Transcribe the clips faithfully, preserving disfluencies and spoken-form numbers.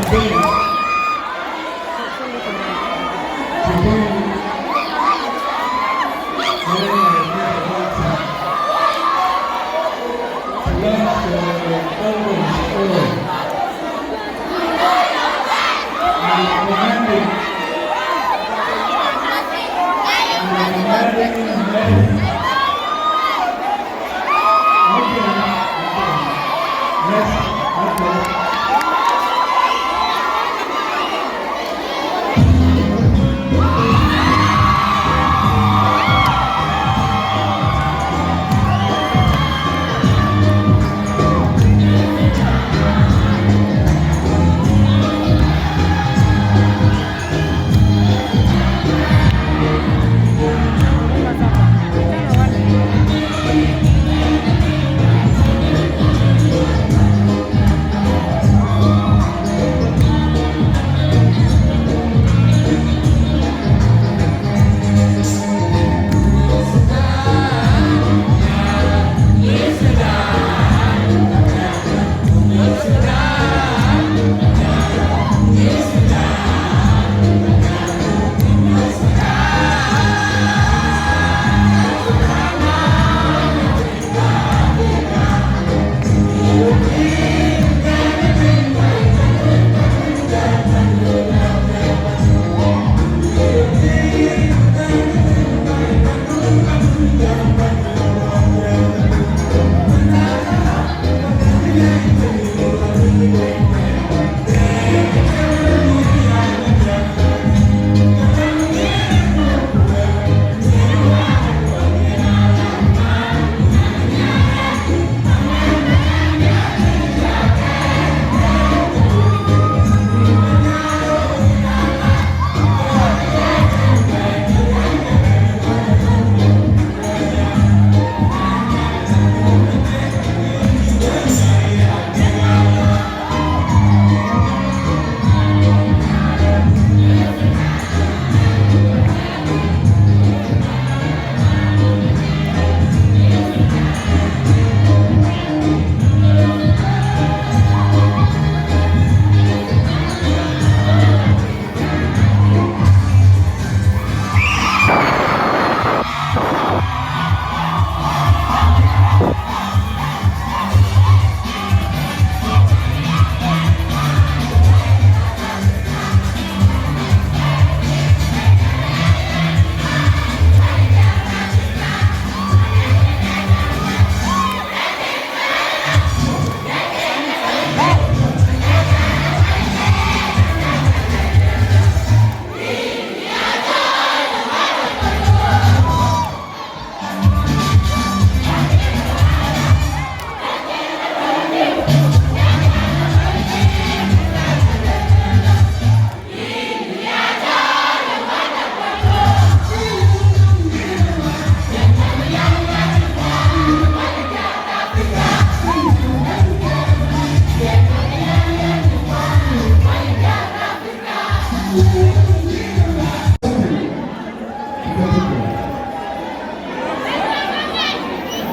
Today, today, I am here to launch the album Story. I am commanding, I am commanding, commanding. Okay, okay. Next, okay.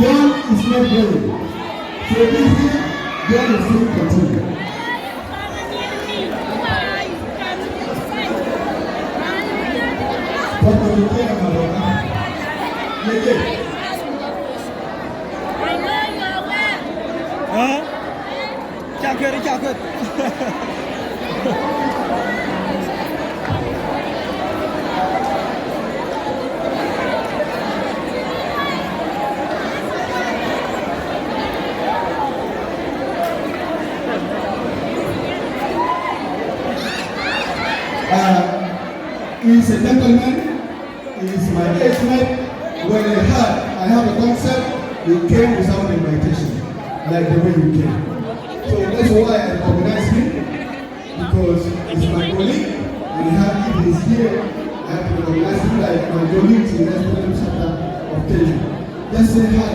John is not going. So this year, John is still continue. But when you play, I'm not. Yeah, yeah. Huh? Cakër, cakër. Uh, he's a gentleman. He is my age mate. When I heard I have a concert, he came without invitation, like the way you came. So that's why I recognize him, because he's my colleague, and he had, if he's here, I have to recognize him like my colleagues in the chapter of Kenya. Just say hi.